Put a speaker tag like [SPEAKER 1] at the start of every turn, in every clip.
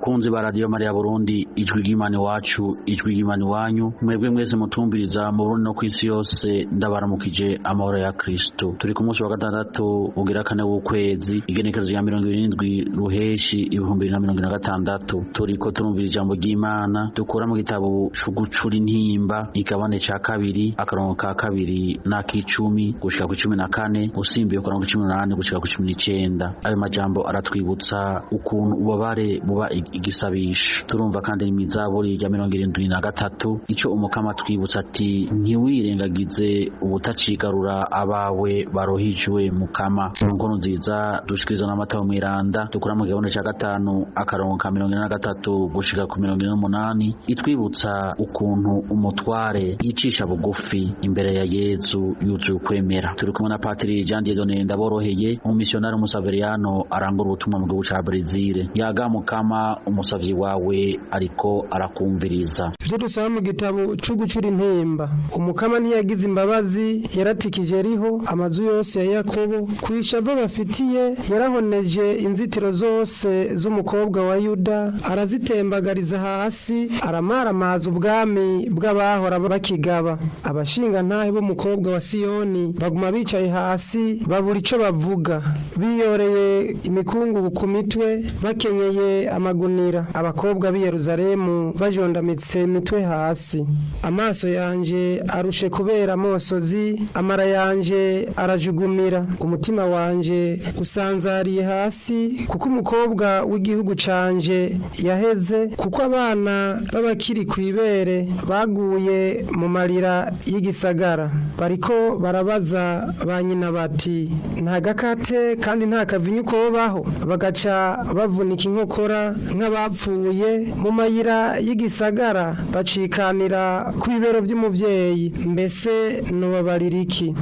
[SPEAKER 1] Bakunzi ba Radio Maria Burundi, ijwi ry'Imana iwacu, ijwi ry'Imana iwanyu, mwebwe mwese mutumviriza mu Burundi no kw'isi yose, ndabaramukije amahoro ya Kristo. Turi ku munsi wa gatandatu ugira kane w'ukwezi, igenekerezo rya 27 Ruheshi 2026. Turiko turumvira ijambo ry'Imana dukura mu gitabo c'ugucura intimba, igabane ca kabiri, akarongo ka kabiri n'ak'icumi gushika ku 14, usimbiye ku karongo 18 gushika ku 19. Ayo majambo aratwibutsa ukuntu ububabare buba igisabisho. Turumva kandi n'imizaburi ya 73, ico Umukama twibutsa ati: ntiwirengagize ubutacigarura abawe barohijwe Mukama. Inkuru nziza dushikiriza n'Amatayo Mweranda dukura mu gihome ca gatanu akarongo ka 43 gushika ku 48, itwibutsa ukuntu umutware yicisha bugufi imbere ya Yezu yuzuye ukwemera. Turi kumwe na Patiri Jean Dieudonné Ndaboroheye, umumisionari umusaveriano arangura ubutumwa mu gihugu ca Brezil. Yaga Mukama, umusavyi wawe ariko arakumviriza.
[SPEAKER 2] Ivyo dusaba mu gitabo c'ugucura intimba. Umukama ntiyagize imbabazi, yaratikije riho amazu yose ya Yakobo, kwishava bafitiye yarahoneje inzitiro zose z'umukobwa wa Yuda, arazitembagariza hasi, aramaramaza ubwami bw'abahora bakigaba. Abashingantahe b'umukobwa wa Siyoni baguma bicaye hasi, babura ico bavuga, biyoreye imikungugu ku mitwe, bakenyeye amagunira. Abakobwa b'i Yerusalemu bajondamitse imitwe hasi. Amaso yanje arushe kubera amosozi, amara yanje arajugumira, umutima wanje usanzariye hasi, kuko umukobwa w'igihugu canje yaheze, kuko abana b'abakiri kw'ibere baguye mu marira y'igisagara. Bariko barabaza ba nyina bati: nta gakate kandi nta kavinyu kobaho. Bagaca bavunika inkokora nk'abapfuye mu mayira y'igisagara, bacikanira ku bibero by'umuvyeyi. Mbese nobabarira iki?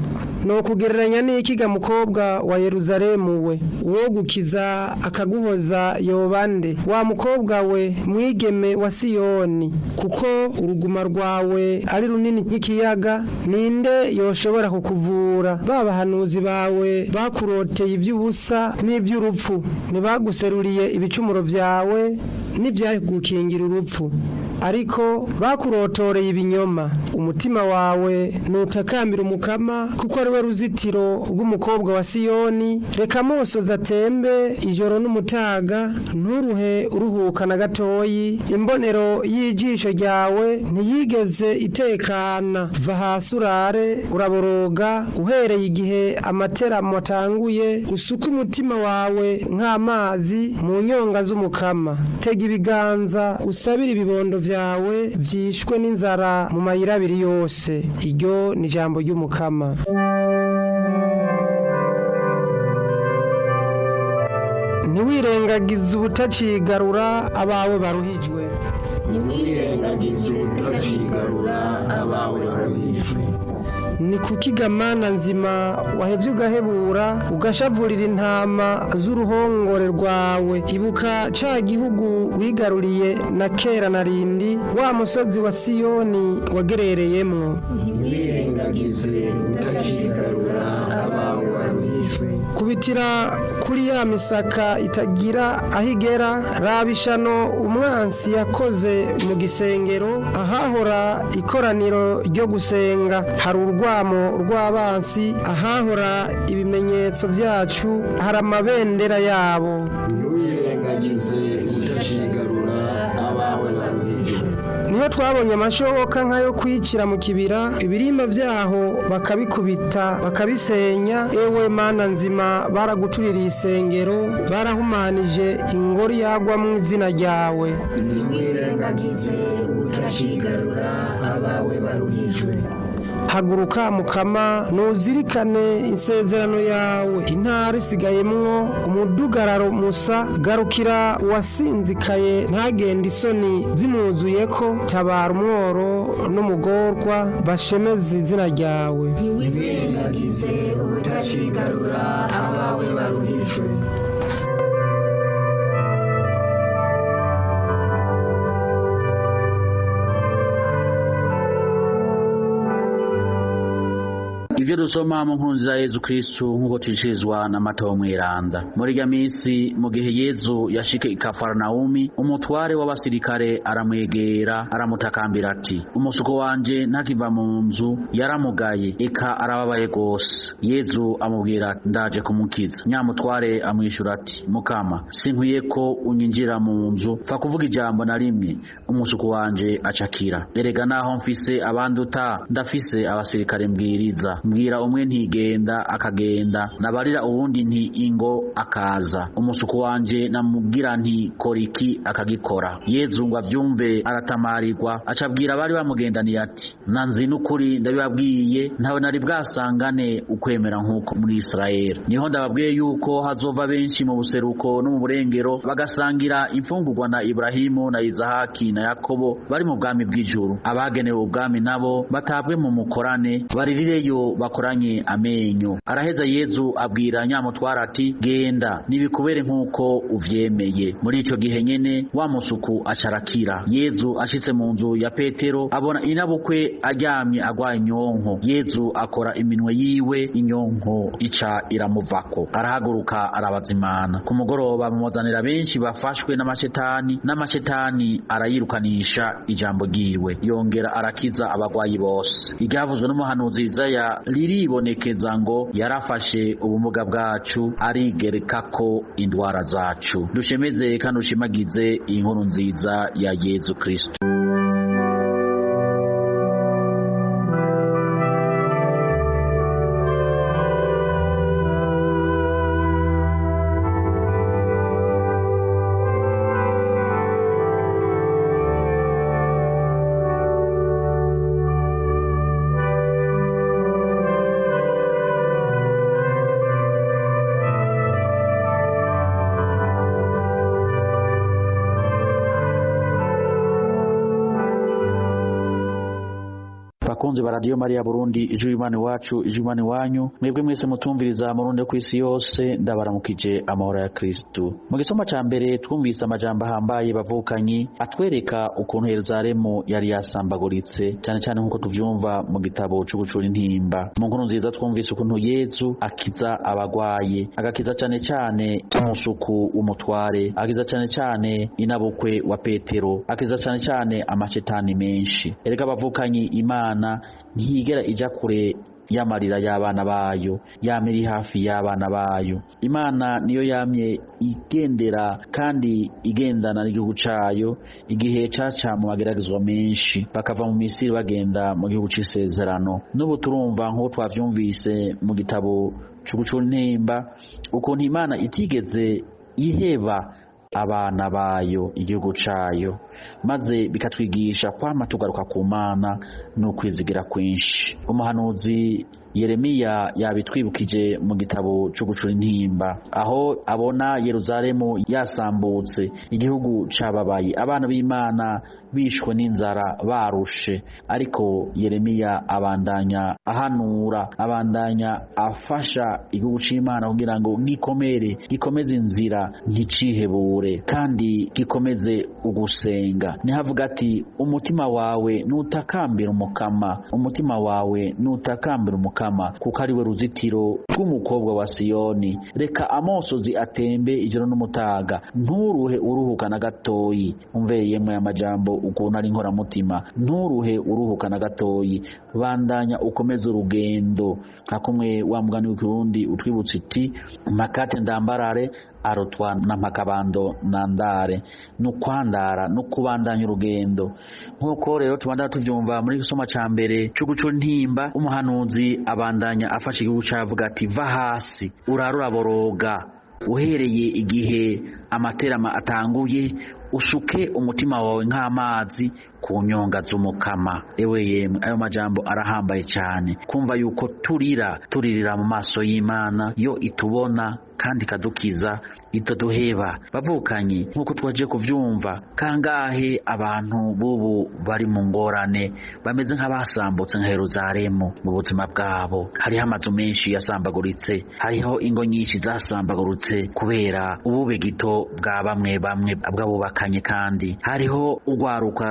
[SPEAKER 2] No kugereranya n'iki ga mukobwa wa Yerusalemu we? Uwo gukiza akaguhoza yobande, wa mukobwa we mwigeme wa Siyoni? Kuko uruguma rwawe ari runini nk'ikiyaga, ninde yoshobora kukuvura? Ba bahanuzi bawe bakuroteye ivy'ubusa n'ivy'urupfu, ntibaguseruriye ibicumuro vyawe n'ivyagukingira urupfu, ariko bakurotoreye ibinyoma. Umutima wawe nutakambira Umukama, kuko ari we ruzitiro rw'umukobwa wa Siyoni. Reka amosozi atembe ijoro n'umutaga, nturuhe uruhuka na gatoyi. Imbonero y'ijisho ryawe ntiyigeze itekana. Va hasi urare, uraboroga uhereye igihe amateramo atanguye, usuke umutima wawe nk'amazi mu nyonga z'Umukama. Tega ibiganza usabire ibibondo vyawe vyishwe n'inzara mu mayira abiri yose. Iryo ni ijambo ry'Umukama. Ntiwirengagize ubutacigarura abawe baruhijwe.
[SPEAKER 3] Ntiwirengagize ubutacigarura abawe baruhijwe.
[SPEAKER 2] Ni kuki gamana nzima wahevye ugahebura, ugashavurira intama z'uruhongore rwawe? Ibuka ca gihugu wigaruriye na kera na rindi, wa musozi wa Siyoni wagerereyemwo.
[SPEAKER 3] Ntiwirengagize ubutacigarura abawe baruhijwe.
[SPEAKER 2] Kubitira kuri ya misaka itagira aho igera, raba ishano umwansi yakoze mu gisengero, ahahora ikoraniro ryo gusenga hari urwamo rw'abansi, ahahora ibimenyetso vyacu hari amabendera yabo.
[SPEAKER 3] Ntiwirengagize ubutacigarura abawe baruhijwe.
[SPEAKER 2] Niho twabonye amashoka nk'ayo kwicira mu kibira, ibirimba vyaho bakabikubita bakabisenya. Ewe Mana nzima, baragutuririye isengero, barahumanije ingoro yagwamwo izina ryawe.
[SPEAKER 3] Ntiwirengagize ubutacigarura abawe baruhijwe.
[SPEAKER 2] Haguruka Mukama, nuzirikane isezerano yawe. Intara isigayemwo umudugararo musa, garukira uwasinzikaye ntagende isoni zimwuzuyeko. Tabara umworo n'umugorwa, bashemeze izina ryawe.
[SPEAKER 3] Ntiwirengagize ubutacigarura abawe baruhijwe.
[SPEAKER 1] Ivyo Ivyo dusoma mu nkuru nziza ya Yezu Kristu nk'uko tushirizwa na Matayo Mweranda. Muri irya minsi, mu gihe Yezu yashika i Kafaranawumi, umutware w'abasirikare aramwegera aramutakambira ati: umusuko wanje ntakiva mu nzu, yaramugaye, eka arababaye gose. Yezu amubwira ati: ndaje kumukiza. Nyamutware amwishura ati: Mukama, sinkwiye ko unyinjira mu nzu, pfa kuvuga ijambo na rimwe, umusuku wanje acakira. Erega naho mfise abanduta, ndafise abasirikare mbwiriza. Mbwira umwe ntigenda akagenda, nabarira uwundi nti ingo akaza. Umusuku wanje namubwira nti kora iki akagikora. Yezu ngo avyumve aratamarirwa, acabwira abari bamugendaniye ati: nanzi n'ukuri ndabibabwiye, ntawe nari bwasangane ukwemera nk'uko muri Israeli. Niho ndababwiye yuko hazova benshi mu buseruko no mu burengero, bagasangira imfungurwa na Ibrahimu na Izahaki na Yakobo bari mu bwami bw'ijuru. Abagenewe ubwami nabo batabwe mu mukorane, baririreyo bakoranye amenyo. Araheza Yezu abwira nyamutwara ati: genda, nibikubere nk'uko uvyemeye. Muri ico gihe nyene wa musuku acarakira. Yezu ashitse mu nzu ya Petero abona inabukwe aryamye agwaye inyonko. Yezu akora iminwe yiwe, inyonko ica iramuvako, arahaguruka arabazimana. Ku mugoroba bamuzanira benshi bafashwe n'amashetani, n'amashetani arayirukanisha ijambo ryiwe, yongera arakiza abagwayi bose. Iryavuzwe n'umuhanuzi Izaya riribonekeza ngo: yarafashe ubumuga bwacu, arigerekako indwara zacu. Dushemeze kandi dushimagize inkuru nziza ya Yezu Kristo. Bakunzi ba Radio Maria Burundi, ijwi Imana iwacu, ijwi Imana iwanyu, mwebwe mwese mutumviriza mu Burundi kw'isi yose, ndabaramukije amahoro ya Kristu. Mu gisoma ca mbere twumvise amajambo ahambaye bavukanyi atwereka ukuntu Yerusalemu yari yasambaguritse, cyane cyane nk'uko tuvyumva mu gitabo c'ugucura intimba. Mu nkuru nziza twumvise ukuntu Yezu akiza abagwaye, agakiza cyane cyane umusuku w'umutware, akiza cyane cyane inabukwe wa Petero, akiza cyane cyane amashetani menshi. Erega bavukanyi, Imana ntiyigera ija kure y'amarira y'abana bayo, yama iri hafi y'abana bayo. Imana niyo yamye igendera kandi igendana n'igihugu cayo igihe caca mu mageragezwa menshi, bakava mu Misiri bagenda mu gihugu c'isezerano. N'ubu turumva nk'uko twavyumvise mu gitabo c'ugucura intimba, ukuntu Imana itigeze iheba abana bayo, igihugu cayo, maze bikatwigisha kwama tugaruka ku Mana no kwizigira kwinshi. Umuhanuzi Yeremiya yabitwibukije mu gitabo c'ugucura intimba, aho abona Yerusalemu yasambutse, igihugu cababaye, abana b'Imana bishwe n'inzara barushe. Ariko Yeremiya abandanya ahanura, abandanya afasha igihugu c'Imana kugira ngo gikomere, gikomeze inzira, nticihebure, kandi gikomeze ugusenga. Niho avuga ati: umutima wawe nutakambira Umukama, umutima wawe nutakambira Umukama, kuko ari we ruzitiro rw'umukobwa wa Siyoni. Reka amosozi atembe ijoro n'umutaga, nturuhe uruhuka na gatoyi. Umve yemwe amajambo ukuntu ari inkoramutima, nturuhe uruhuka na gatoyi, bandanya ukomeze urugendo. Nka kumwe wa mugani w'ikirundi utwibutsa iti: makate ndambarare arutwa na mpakabando na ndare. Nukwandara no kubandanya urugendo. Nkuko rero tubandana tuvyumva muri gisoma ca mbere cyo gucura intimba, umuhanuzi abandanya afashe igihugu cavuga ati: va hasi urarura boroga, uhereye igihe amaterama atanguye, usuke umutima wawe nk'amazi ku nyonga z'umukama. Ewe yemwe, ayo majambo arahambaye cyane, kumva yuko turira turirira mu maso y'Imana yo itubona kandi ikadukiza, itaduheba. Bavukanyi, nk'uko twaje kuvyumva, kangahe abantu bubu bari mu ngorane, bameze nk'abasambutse nka Yeruzalemu mu buzima bwabo. Hariho amazu menshi yasambaguritse, hariho ingo nyinshi zasambagurutse kubera ubube gito bwa bamwe bamwe bw'abubakanye, kandi hariho urwaruka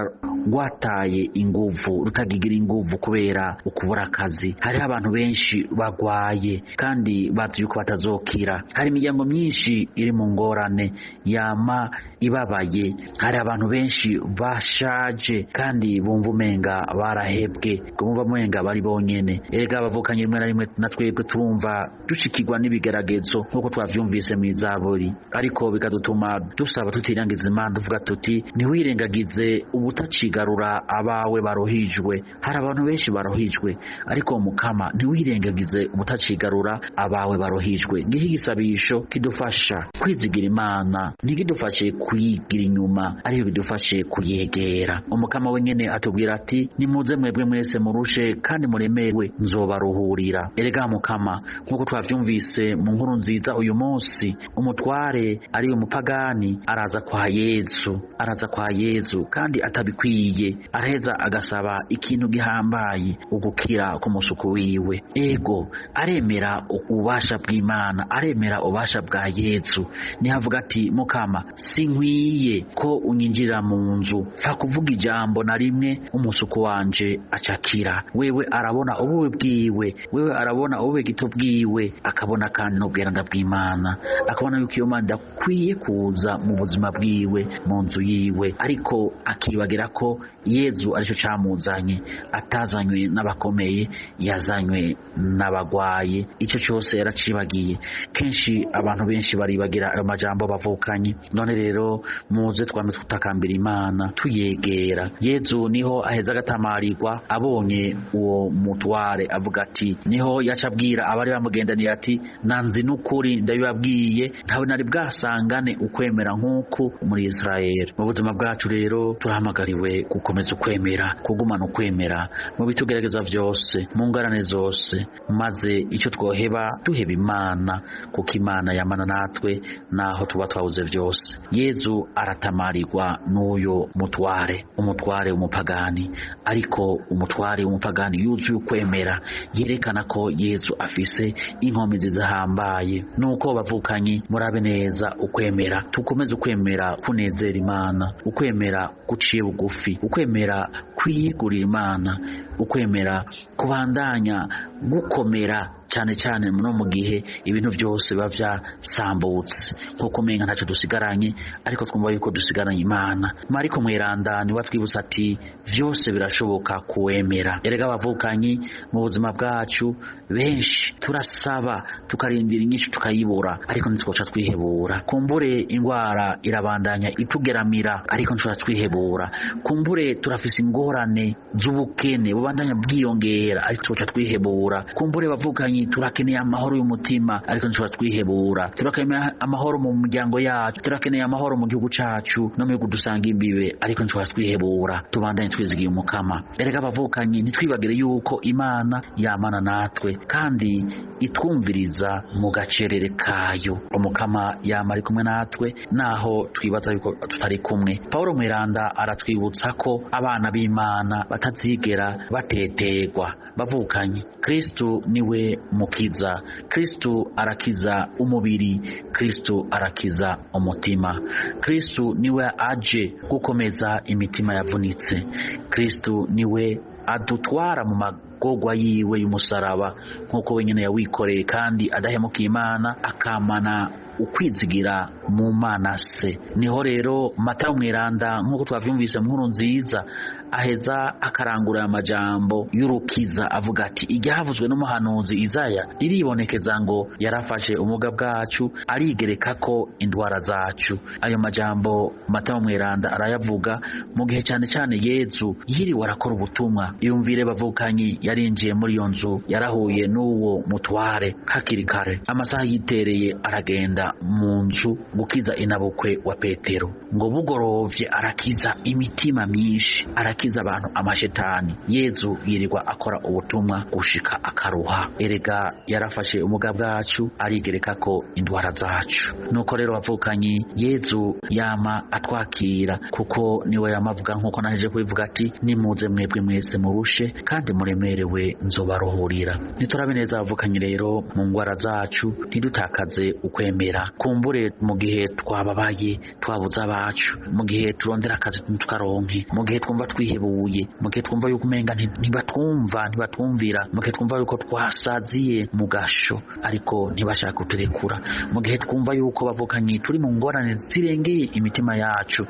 [SPEAKER 1] rwataye inguvu, rutagigira inguvu kubera ukubura akazi. Hariho abantu benshi bagwaye kandi bazi yuko batazokira. Hari imiryango myinshi iri mu ngorane yama ibabaye. Hari abantu benshi bashaje kandi bumva umenga barahebwe, bumva umenga bari bonyene. Erega abavukanye rimwe na rimwe na twebwe turumva dushikirwa n'ibigeragezo nk'uko twavyumvise mw'izaburi, ariko bikadutuma dusaba tutirangiza Imana, tuvuga tuti ntiwirengagize ubutacigarura abawe baruhijwe. Hari abantu benshi baruhijwe, ariko Mukama ntiwirengagize ubutacigarura abawe baruhijwe. Ngiho igisabisho kidufasha kwizigira Imana, ntikidufashe kuyigira inyuma, ariko kidufashe kuyegera. Umukama wenyene atubwira ati nimuze mwebwe mwese murushe kandi muremerwe, nzobaruhurira. Erega Mukama, nk'uko twavyumvise mu nkuru nziza uyu munsi, umutware ari umupagani araza kwa Yezu, araza kwa Yezu kandi atabikwiye, araheza agasaba ikintu gihambaye, ugukira k'umusuku wiwe. Ego aremera ububasha bw'Imana, aremera ububasha bwa Yezu. Niho avuga ati Mukama, sinkwiye ko unyinjira mu nzu, fa kuvuga ijambo na rimwe umusuku wanje acakira. Wewe arabona ububi bwiwe, wewe arabona ububi gito bwiwe, akabona kandi n'ubweranda bw'Imana, akabona yuko iyo Mana idakwiye kuza mu buzima bwiwe, mu nzu yiwe, ariko akibagira ko Yezu arico camuzanye, atazanywe n'abakomeye, yazanywe n'abagwaye. Ico cose yaracibagiye. Kenshi abantu benshi baribagira ayo majambo bavukanye. None rero muze twame tutakambira Imana, tuyegera Yezu. Niho aheza agatamarirwa abonye uwo mutware, avuga ati, niho yaca abwira abari bamugendaniye ati nanzi n'ukuri ndabibabwiye, ntawe nari bwasangane ukwemera nk'uku muri Israel. Mu buzima bwacu rero turahamagariwe gukomeza ukwemera, kugumana ukwemera mu bitugerageza vyose, mu ngorane zose, maze icyo twoheba duheba Imana, kuko Imana yamana natwe naho tuba twabuze vyose. Yezu aratamarirwa n'uyo mutware, umutware w'umupagani, ariko umutware w'umupagani yuzuye ukwemera, yerekana ko Yezu afise inkomezi zihambaye. Nuko bavukanyi, murabe neza ukwemera, tukomeze ukwemera kunezera Imana, ukwemera guciye bugufi, ukwemera kwiyegurira Imana, ukwemera kubandanya gukomera cyane cyane no mu gihe ibintu byose biba vyasambutse, nkuko umenga ntacyo dusigaranye, ariko twumva yuko dusigaranye Imana. Mariko mweranda niwe atwibutsa ati vyose birashoboka kuwemera. Erega abavukanyi, mu buzima bwacu benshi turasaba tukarindira inyishu tukayibura, ariko ntitwoca twihebura. Kumbure ingwara irabandanya itugeramira, ariko ntitwoca twihebura. Kumbure turafise ingorane z'ubukene bubandanya bwiyongera, ariko ntitwoca twihebura. Kumbure bavukanyi, turakeneye amahoro y'umutima, ariko ntitwoca twihebura. Turakeneye amahoro mu miryango yacu, turakeneye amahoro mu gihugu cacu no mu bihugu dusanga imbibe, ariko ntitwoca twihebura. Tubandanye twizigiye Umukama. Erega abavukanyi, ntitwibagire yuko Imana yamana natwe kandi itwumviriza mu gacerere kayo. Umukama yama ari kumwe natwe naho twibaza yuko tutari kumwe. Paulo Mweranda aratwibutsa ko abana b'Imana batazigera bateterwa. Bavukanye, Kristu niwe mukiza. Kristu arakiza umubiri, Kristu arakiza umutima. Kristu niwe aje gukomeza imitima yavunitse. Kristu niwe adutwara mu magorwa yiwe y'umusaraba, nk'uko wenyine yawikoreye kandi adahemukiye Imana, akamana ukwizigira mu Mana se. Niho rero Matayo mweranda, nk'uko twavyumvise mu nkuru nziza, aheza akarangura amajambo y'urukiza avuga ati iryavuzwe n'umuhanuzi Izaya riribonekeza ngo yarafashe ubumuga bwacu arigereka ko indwara zacu. Ayo majambo Matayo mweranda arayavuga mu gihe cyane cyane Yezu yiriwe arakora ubutumwa. Yumvire bavukanyi, yarinjiye muri iyo nzu, yarahuye n'uwo mutware hakiri kare, amasaha yitereye aragenda mu nzu gukiza inabukwe wa Petero. Ngo bugorovye arakiza imitima myinshi, arakiza abantu amashetani. Yezu yirirwa akora ubutumwa gushika akaruha. Erega yarafashe ubumuga bwacu arigereka ko indwara zacu. Nuko rero bavukanyi, Yezu yama atwakira, kuko niwe yamavuga nkuko naheje kubivuga ati nimuze mwebwe mwese murushe kandi muremerewe, nzobaruhurira. Niturabe neza bavukanyi rero mu ngwara zacu, ntidutakaze ukwemera. Ukwemera kumbure mu gihe twababaye, twabuze abacu, mu gihe turondera akazi ntitukaronke, mu gihe twumva twihebuye, mu gihe twumva yuko umenga ntibatwumva, ntibatwumvira, mu gihe twumva yuko twasaziye mu gasho ariko ntibashaka kuturekura, mu gihe twumva yuko bavukanye turi mu ngorane zirengeye imitima yacu,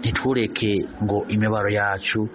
[SPEAKER 1] ntitureke ngo imibabaro yacu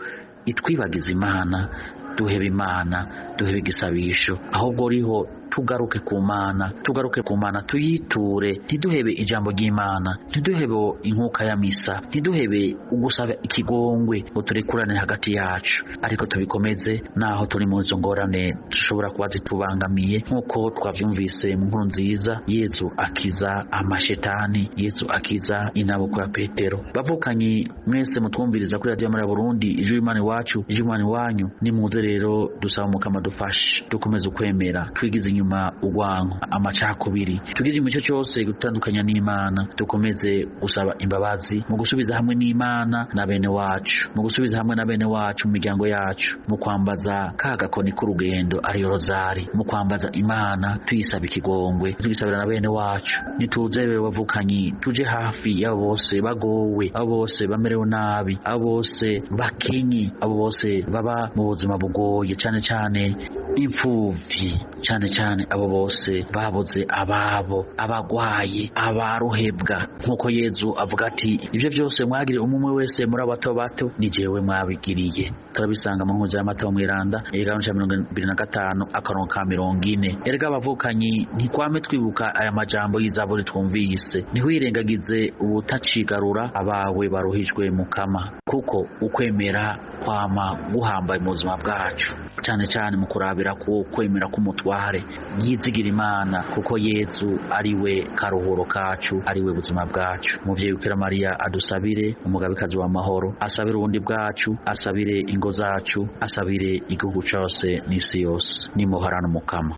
[SPEAKER 1] itwibagize Imana, duhebe Imana, duhebe igisabisho, ahubwo riho tugaruke ku Mana, tugaruke ku Mana, tuyiture, ntiduhebe ijambo ry'Imana, ntiduhebe inkuka ya misa, ntiduhebe ugusaba ikigongwe ngo turekurane hagati yacu, ariko tubikomeze naho turi mu izo ngorane dushobora kuba zitubangamiye, nk'uko twavyumvise mu nkuru nziza. Yezu akiza amashetani, Yezu akiza inaboko ya Petero. Bavukanyi mwese mutwumviriza kuri Radio Maria Burundi, ijwi ry'Imana iwacu, ijwi ry'Imana iwanyu, nimuze rero dusaba Umukama dufashe, dukomeze ukwemera, twigize inyuma urwanko, amacakubiri, tugize imico cyose gutandukanya n'Imana, dukomeze gusaba imbabazi mu gusubiza hamwe n'Imana na bene wacu, mu gusubiza hamwe na bene wacu mu miryango yacu, mu kwambaza ka gakoni k'urugendo ariyo rozari, mu kwambaza Imana tuyisaba ikigongwe, tugisabira na bene wacu. Nituze rero bavukanyi, tuje hafi y'abo bose bagowe, abo bose bamerewe nabi, abo bose bakenye, abo bose baba mu buzima bugoye, cane cane imfuvyi, cane cane abo bose babuze ababo, abagwaye, abaruhebwa, nk'uko Yezu avuga ati ibyo byose mwagiriye umwe wese muri abato bato ni jewe mwabigiriye. Turabisanga mu nkuru ya Matayo mwiranda igabane ca 25 akarongo ka 40. Erega abavukanyi, ntikwame twibuka aya majambo y'izaburi twumvise, ntiwirengagize ubutacigarura abawe baruhijwe Mukama, kuko ukwemera kwama guhambaye mu buzima bwacu, cane cane mu kurabira ku kwemera k'umutware yizigira Imana, kuko Yezu ari we karuhuro kacu, ari we buzima bwacu. Umuvyeyi Bikira Mariya adusabire, umugabekazi w'amahoro, asabire ubundi bwacu, asabire ingo zacu, asabire igihugu cose n'isi yose. Nimuhorane Umukama.